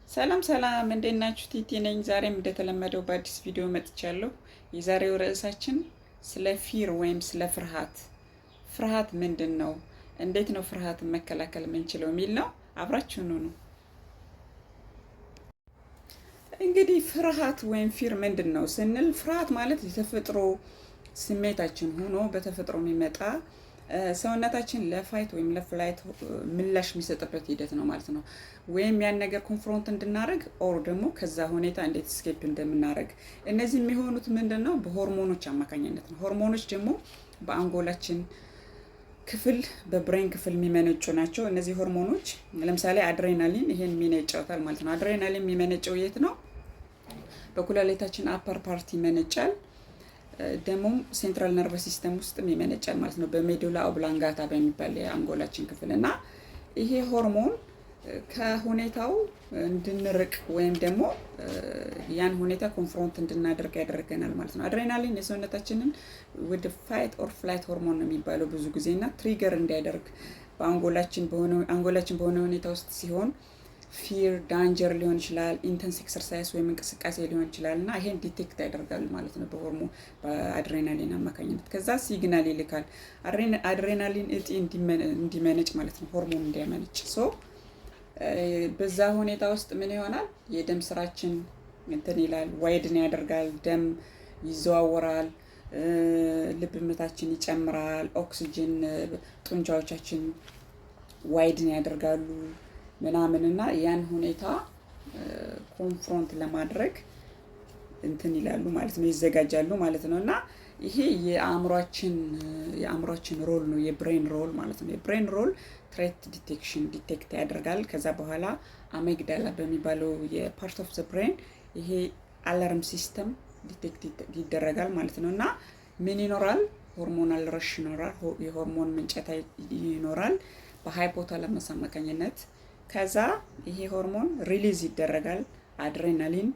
ሰላም ሰላም፣ እንዴት ናችሁ? ቲቲ ነኝ። ዛሬም እንደተለመደው በአዲስ ቪዲዮ መጥቻለሁ። የዛሬው ርዕሳችን ስለ fear ወይም ስለ ፍርሃት፣ ፍርሃት ምንድን ነው? እንዴት ነው ፍርሃትን መከላከል የምንችለው የሚል ነው። አብራችሁን ሁኑ። እንግዲህ ፍርሃት ወይም fear ምንድን ነው ስንል፣ ፍርሃት ማለት የተፈጥሮ ስሜታችን ሆኖ በተፈጥሮ የሚመጣ፣ ሰውነታችን ለ fight ወይም ለ flight ምላሽ የሚሰጥበት ሂደት ነው ማለት ነው። ወይም ያን ነገር confront እንድናደርግ or ደግሞ ከዛ ሁኔታ እንዴት escape እንደምናደርግ። እነዚህ የሚሆኑት ምንድን ነው? በሆርሞኖች አማካኝነት ነው። ሆርሞኖች ደግሞ በአንጎላችን ክፍል፣ በ brain ክፍል የሚመነጩ ናቸው። እነዚህ ሆርሞኖች ለምሳሌ አድሬናሊን ይሄን ሚና ይጫወታል ማለት ነው። አድሬናሊን የሚመነጨው የት ነው? በኩላሊታችን upper part ይመነጫል። ደግሞም central nervous system ውስጥም ይመነጫል ማለት ነው፣ በ medulla oblongata በሚባል የአንጎላችን ክፍል። እና ይሄ ሆርሞን ከሁኔታው እንድንርቅ ወይም ደግሞ ያን ሁኔታ confront እንድናደርግ ያደርገናል ማለት ነው። አድሬናሊን የሰውነታችንን ወደ fight or flight ሆርሞን ነው የሚባለው ብዙ ጊዜ። እና trigger እንዲያደርግ በአንጎላችን በሆነ አንጎላችን በሆነ ሁኔታ ውስጥ ሲሆን፣ fear፣ danger ሊሆን ይችላል፣ intense exercise ወይም እንቅስቃሴ ሊሆን ይችላል፣ እና ይሄን detect ያደርጋል ማለት ነው በሆርሞን፣ በአድሬናሊን አማካኝነት። ከዛ signal ይልካል፣ አድሬናሊን እጢ እንዲመነጭ ማለት ነው፣ ሆርሞን እንዲያመነጭ። So በዛ ሁኔታ ውስጥ ምን ይሆናል? የደም ስራችን እንትን ይላል፣ widen ያደርጋል፣ ደም ይዘዋወራል፣ ልብ ምታችን ይጨምራል፣ ኦክሲጅን ጡንቻዎቻችን widen ያደርጋሉ ምናምን፣ እና ያን ሁኔታ confront ለማድረግ እንትን ይላሉ ማለት ነው፣ ይዘጋጃሉ ማለት ነው። እና ይሄ የአእምሯችን role ነው፣ የ brain role ማለት ነው። የ brain role threat detection detect ያደርጋል። ከዛ በኋላ amygdala በሚባለው የ part of the brain ይሄ alarm system detect ይደረጋል ማለት ነው። እና ምን ይኖራል? Hormonal rush ይኖራል። የሆርሞን ምንጨታ ይኖራል በ hypothalamus አማካኝነት። ከዛ ይሄ ሆርሞን release ይደረጋል፣ adrenaline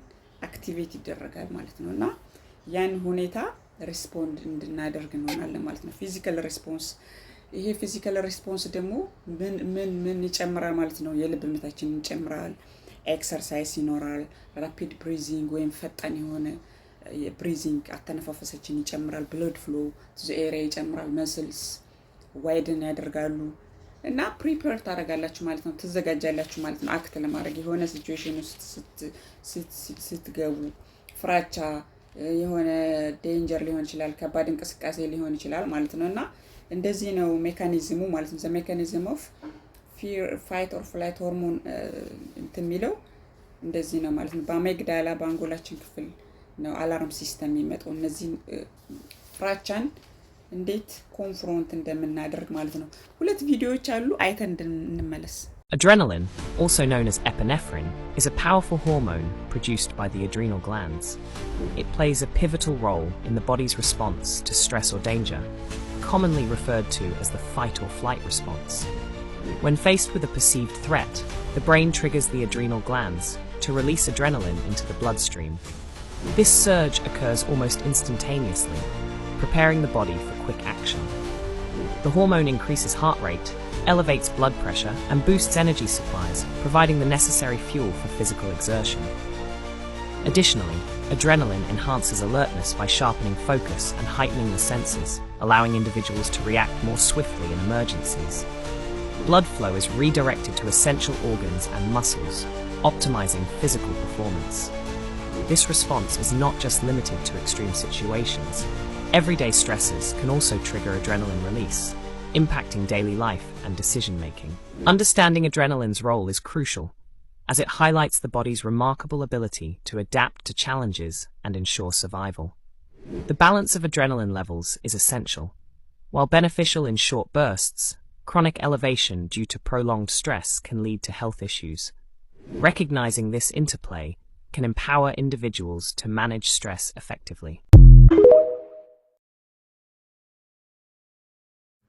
activate ይደረጋል ማለት ነው። እና ያን ሁኔታ respond እንድናደርግ እንሆናለን ማለት ነው። Physical response፣ ይሄ physical response ደግሞ ምን ምን ምን ይጨምራል ማለት ነው? የልብ ምታችንን ይጨምራል። Exercise ይኖራል። Rapid breathing ወይም ፈጣን የሆነ breathing አተነፋፈሳችን ይጨምራል። Blood flow to the area ይጨምራል። Muscles widen ያደርጋሉ እና prepare ታደርጋላችሁ ማለት ነው። ትዘጋጃላችሁ ማለት ነው። Act ለማድረግ የሆነ situation ውስጥ ስትገቡ፣ ፍራቻ፣ የሆነ danger ሊሆን ይችላል፣ ከባድ እንቅስቃሴ ሊሆን ይችላል ማለት ነው። እና እንደዚህ ነው mechanism ኡ ማለት ነው። Mechanism of fear, fight or flight hormone እንትን የሚለው እንደዚህ ነው ማለት ነው። በ amygdala፣ በአንጎላችን ክፍል ነው alarm system የሚመጣው፣ እነዚህን ፍራቻን እንዴት confront እንደምናደርግ ማለት ነው። ሁለት ቪዲዮዎች አሉ፣ አይተን እንመለስ። Adrenaline, also known as epinephrine, is a powerful hormone produced by the adrenal glands. It plays a pivotal role in the body's response to stress or danger, commonly referred to as the fight or flight response. When faced with a perceived threat, the brain triggers the adrenal glands to release adrenaline into the bloodstream. This surge occurs almost instantaneously, preparing the body for quick action. The hormone increases heart rate, elevates blood pressure, and boosts energy supplies, providing the necessary fuel for physical exertion. Additionally, adrenaline enhances alertness by sharpening focus and heightening the senses, allowing individuals to react more swiftly in emergencies. Blood flow is redirected to essential organs and muscles, optimizing physical performance. This response is not just limited to extreme situations. Everyday stressors can also trigger adrenaline release, impacting daily life and decision making. Understanding adrenaline's role is crucial, as it highlights the body's remarkable ability to adapt to challenges and ensure survival. The balance of adrenaline levels is essential. While beneficial in short bursts, chronic elevation due to prolonged stress can lead to health issues. Recognizing this interplay can empower individuals to manage stress effectively.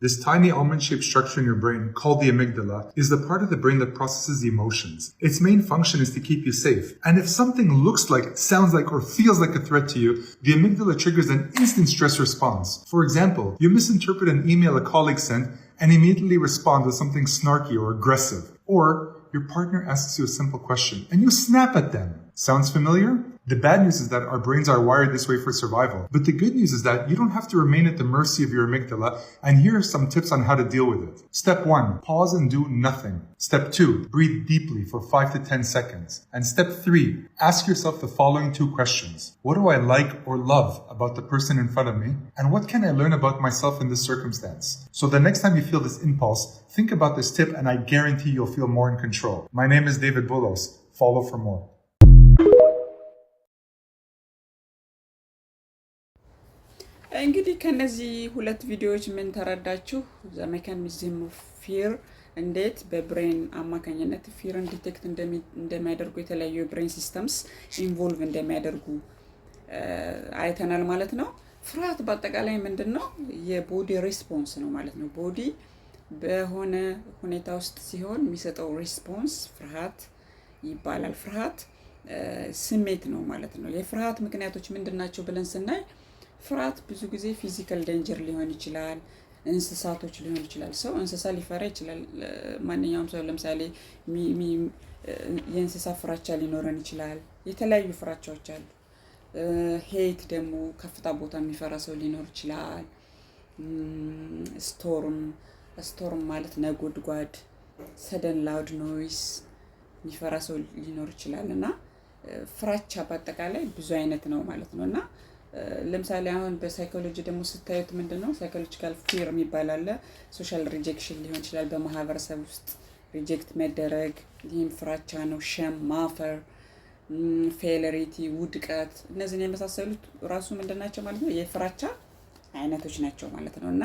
This tiny almond-shaped structure in your brain, called the amygdala, is the part of the brain that processes emotions. Its main function is to keep you safe. And if something looks like, sounds like, or feels like a threat to you, the amygdala triggers an instant stress response. For example, you misinterpret an email a colleague sent and immediately respond with something snarky or aggressive. Or Your partner asks you a simple question and you snap at them. Sounds familiar? The bad news is that our brains are wired this way for survival. But the good news is that you don't have to remain at the mercy of your amygdala, and here are some tips on how to deal with it. Step 1, pause and do nothing. Step 2, breathe deeply for 5 to 10 seconds. And step 3, ask yourself the following two questions. What do I like or love about the person in front of me? And what can I learn about myself in this circumstance? So the next time you feel this impulse, think about this tip and I guarantee you'll feel more in control. My name is David Boulos. Follow for more. እንግዲህ ከነዚህ ሁለት ቪዲዮዎች ምን ተረዳችሁ? The mechanism of fear፣ እንዴት በ brain አማካኝነት fear ን detect እንደሚያደርጉ፣ የተለያዩ የ brain systems involve እንደሚያደርጉ አይተናል ማለት ነው። ፍርሃት በአጠቃላይ ምንድን ነው? የ body response ነው ማለት ነው። Body በሆነ ሁኔታ ውስጥ ሲሆን የሚሰጠው response ፍርሃት ይባላል። ፍርሃት ስሜት ነው ማለት ነው። የፍርሃት ምክንያቶች ምንድን ናቸው ብለን ስናይ ፍርሃት ብዙ ጊዜ physical danger ሊሆን ይችላል፣ እንስሳቶች ሊሆን ይችላል። ሰው እንስሳ ሊፈራ ይችላል። ማንኛውም ሰው ለምሳሌ የእንስሳ ፍራቻ ሊኖረን ይችላል። የተለያዩ ፍራቻዎች አሉ። Height ደግሞ ከፍታ ቦታ የሚፈራ ሰው ሊኖር ይችላል። Storm ማለት ነጎድጓድ፣ sudden loud noise የሚፈራ ሰው ሊኖር ይችላል። እና ፍራቻ በአጠቃላይ ብዙ አይነት ነው ማለት ነው። እና ለምሳሌ አሁን በ psychology ደግሞ ስታዩት ምንድን ነው፣ psychological fear የሚባል አለ። Social rejection ሊሆን ይችላል፣ በማህበረሰብ ውስጥ reject መደረግ፣ ይህም ፍራቻ ነው። Shame፣ ማፈር፣ failure፣ ውድቀት፣ እነዚህን የመሳሰሉት ራሱ ምንድን ናቸው ማለት ነው? የፍራቻ አይነቶች ናቸው ማለት ነው። እና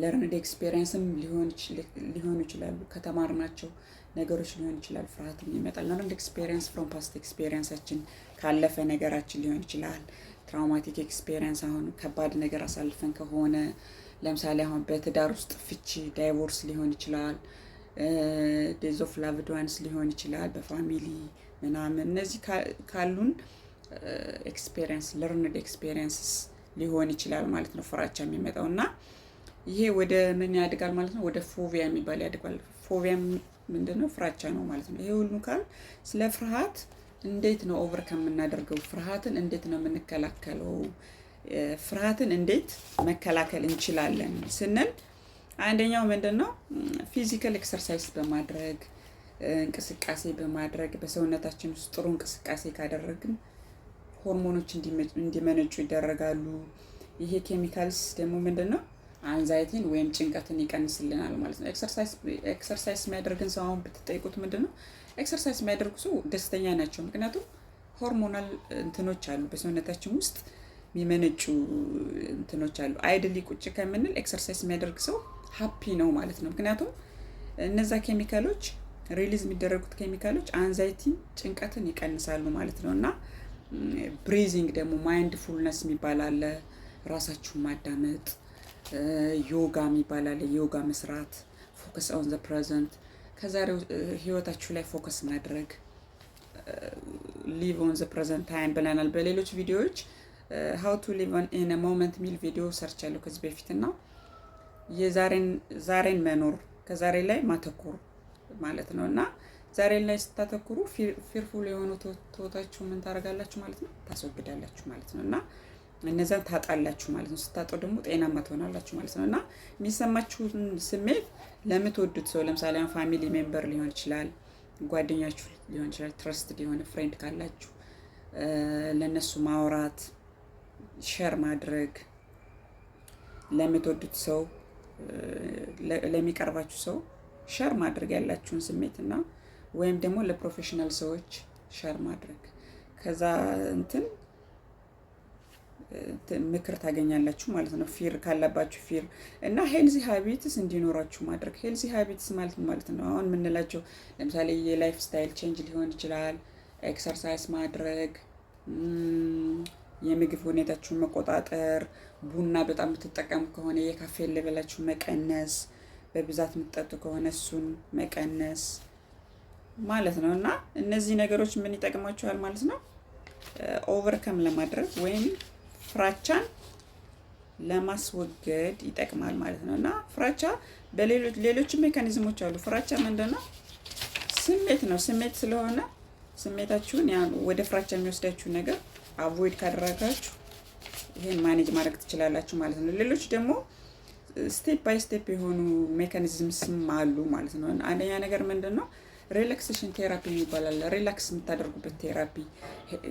learned experience ም ሊሆኑ ይችላሉ። ከተማርናቸው ነገሮች ሊሆን ይችላል ፍርሃትም ይመጣል። Learned experience from past experience ኣችን፣ ካለፈ ነገራችን ሊሆን ይችላል። Traumatic experience፣ አሁን ከባድ ነገር አሳልፈን ከሆነ፣ ለምሳሌ አሁን በትዳር ውስጥ ፍቺ፣ divorce ሊሆን ይችላል። Death of loved ones ሊሆን ይችላል፣ በ family ምናምን፣ እነዚህ ካሉን experience፣ learned experiences ሊሆን ይችላል ማለት ነው ፍራቻ የሚመጣው። እና ይሄ ወደ ምን ያድጋል ማለት ነው? ወደ phobia የሚባል ያድጋል። Phobia ምንድን ነው? ፍራቻ ነው ማለት ነው። ይሄ ሁሉ ካል ስለ ፍርሃት እንዴት ነው overcome የምናደርገው? ፍርሃትን እንዴት ነው የምንከላከለው? ፍርሃትን እንዴት መከላከል እንችላለን ስንል አንደኛው ምንድን ነው? Physical exercise በማድረግ፣ እንቅስቃሴ በማድረግ፣ በሰውነታችን ውስጥ ጥሩ እንቅስቃሴ ካደረግን ሆርሞኖች እንዲመነጩ ይደረጋሉ። ይሄ chemicals ደግሞ ምንድን ነው? Anxiety ን ወይም ጭንቀትን ይቀንስልናል ማለት ነው። Exercise የሚያደርግን ሰው አሁን ብትጠይቁት ምንድን ነው፣ exercise የሚያደርጉ ሰው ደስተኛ ናቸው። ምክንያቱም hormonal እንትኖች አሉ፣ በሰውነታችን ውስጥ የሚመነጩ እንትኖች አሉ። Idly ቁጭ ከምንል exercise የሚያደርግ ሰው happy ነው ማለት ነው። ምክንያቱም እነዛ ኬሚካሎች፣ release የሚደረጉት ኬሚካሎች anxiety ን፣ ጭንቀትን ይቀንሳሉ ማለት ነው። እና breathing ደግሞ mindfulness የሚባል አለ፣ ራሳችሁን ማዳመጥ፣ ዮጋ የሚባል አለ፣ ዮጋ መስራት፣ focus on the present፣ ከዛሬው ህይወታችሁ ላይ focus ማድረግ፣ live on the present time ብለናል በሌሎች ቪዲዮዎች። How to live in moment የሚል ቪዲዮ ሰርቻለሁ ከዚህ በፊት። እና የዛሬን ዛሬን መኖር፣ ከዛሬ ላይ ማተኮር ማለት ነው። እና ዛሬ ላይ ስታተኩሩ fearful የሆኑ thought ኣችሁ ምን ታደርጋላችሁ ማለት ነው? ታስወግዳላችሁ ማለት ነው። እና እነዛን ታጣላችሁ ማለት ነው። ስታጡ ደግሞ ጤናማ ትሆናላችሁ ማለት ነው። እና የሚሰማችሁን ስሜት ለምትወዱት ሰው፣ ለምሳሌ family member ሊሆን ይችላል፣ ጓደኛችሁ ሊሆን ይችላል፣ trusted የሆነ friend ካላችሁ ለእነሱ ማውራት፣ share ማድረግ፣ ለምትወዱት ሰው፣ ለሚቀርባችሁ ሰው share ማድረግ ያላችሁን ስሜት እና ወይም ደግሞ ለ professional ሰዎች share ማድረግ፣ ከዛ እንትን ምክር ታገኛላችሁ ማለት ነው። Fear ካለባችሁ fear እና healthy habits እንዲኖራችሁ ማድረግ። Healthy habits ማለት ማለት ነው አሁን የምንላቸው ለምሳሌ የ lifestyle change ሊሆን ይችላል፣ exercise ማድረግ፣ የምግብ ሁኔታችሁን መቆጣጠር፣ ቡና በጣም የምትጠቀሙ ከሆነ የ caffeine level ኣችሁ መቀነስ፣ በብዛት የምትጠጡ ከሆነ እሱን መቀነስ ማለት ነው። እና እነዚህ ነገሮች ምን ይጠቅማችኋል ማለት ነው? Overcome ለማድረግ ወይም ፍራቻን ለማስወገድ ይጠቅማል ማለት ነው። እና ፍራቻ በሌሎች ሌሎችም mechanism ኦች አሉ። ፍራቻ ምንድን ነው? ስሜት ነው። ስሜት ስለሆነ ስሜታችሁን ያ ወደ ፍራቻ የሚወስዳችሁ ነገር avoid ካደረጋችሁ ይሄን manage ማድረግ ትችላላችሁ ማለት ነው። ሌሎች ደግሞ step by step የሆኑ mechanisms ም አሉ ማለት ነው። አንደኛ ነገር ምንድን ነው? Relaxation therapy ይባላል። Relax የምታደርጉበት therapy፣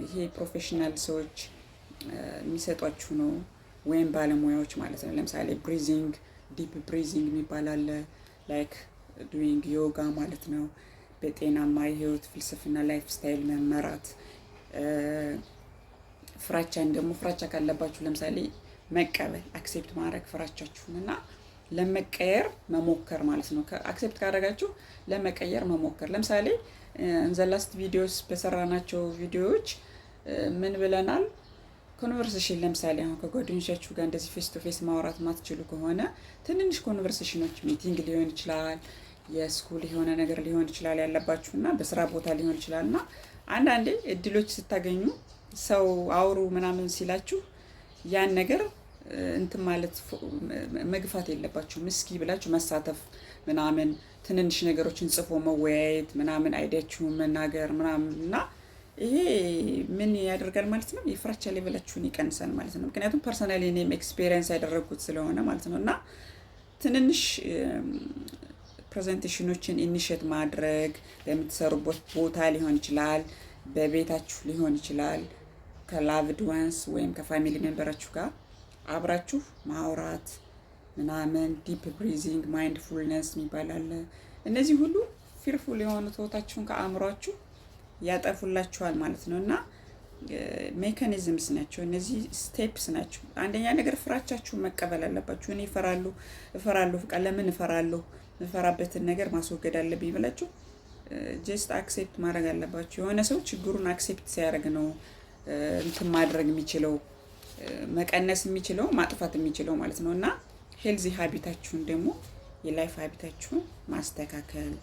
ይሄ professional ሰዎች የሚሰጧችሁ ነው ወይም ባለሙያዎች ማለት ነው። ለምሳሌ breathing፣ deep breathing የሚባል አለ። Like doing yoga ማለት ነው። በጤናማ የህይወት ፍልስፍና lifestyle መመራት፣ ፍራቻን ደግሞ ፍራቻ ካለባችሁ ለምሳሌ መቀበል፣ accept ማድረግ ፍራቻችሁን እና ለመቀየር መሞከር ማለት ነው። Accept ካደረጋችሁ ለመቀየር መሞከር። ለምሳሌ in the last videos በሰራናቸው ቪዲዮዎች ምን ብለናል? Conversation፣ ለምሳሌ አሁን ከጓደኞቻችሁ ጋር እንደዚህ face to face ማውራት ማትችሉ ከሆነ ትንንሽ conversation ኖች፣ meeting ሊሆን ይችላል፣ የ school የሆነ ነገር ሊሆን ይችላል ያለባችሁ እና በስራ ቦታ ሊሆን ይችላል። እና አንዳንዴ እድሎች ስታገኙ ሰው አውሩ ምናምን ሲላችሁ ያን ነገር እንትን ማለት መግፋት የለባችሁም። እስኪ ብላችሁ መሳተፍ ምናምን፣ ትንንሽ ነገሮችን ጽፎ መወያየት ምናምን፣ idea ችሁን መናገር ምናምን። እና ይሄ ምን ያደርጋል ማለት ነው? የፍራቻ level ኣችሁን ይቀንሳል ማለት ነው። ምክንያቱም personally እኔም experience ያደረግኩት ስለሆነ ማለት ነው። እና ትንንሽ presentation ኖችን initiate ማድረግ፣ በምትሰሩበት ቦታ ሊሆን ይችላል፣ በቤታችሁ ሊሆን ይችላል፣ ከ loved ones ወይም ከ family member ኣችሁ ጋር አብራችሁ ማውራት ምናምን፣ deep breathing፣ mindfulness የሚባል አለ። እነዚህ ሁሉ fearful የሆኑ thought ኣችሁን ከአእምሯችሁ ያጠፉላችኋል ማለት ነው። እና mechanisms ናቸው እነዚህ፣ steps ናቸው። አንደኛ ነገር ፍራቻችሁን መቀበል አለባችሁ። እኔ እፈራለሁ፣ እፈራለሁ፣ በቃ ለምን እፈራለሁ? የምፈራበትን ነገር ማስወገድ አለብኝ ብላችሁ just accept ማድረግ አለባችሁ። የሆነ ሰው ችግሩን accept ሲያደርግ ነው እንትን ማድረግ የሚችለው፣ መቀነስ የሚችለው፣ ማጥፋት የሚችለው ማለት ነው። እና healthy habit ኣችሁን ደግሞ የ life habit ኣችሁን ማስተካከል፣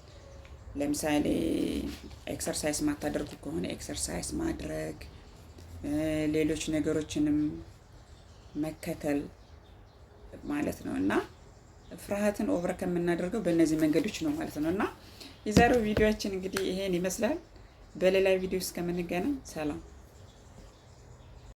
ለምሳሌ exercise ማታደርጉ ከሆነ exercise ማድረግ፣ ሌሎች ነገሮችንም መከተል ማለት ነው። እና ፍርሃትን overcome የምናደርገው በእነዚህ መንገዶች ነው ማለት ነው። እና የዛሬው ቪዲዮአችን እንግዲህ ይሄን ይመስላል። በሌላ ቪዲዮ እስከምንገናኝ ሰላም።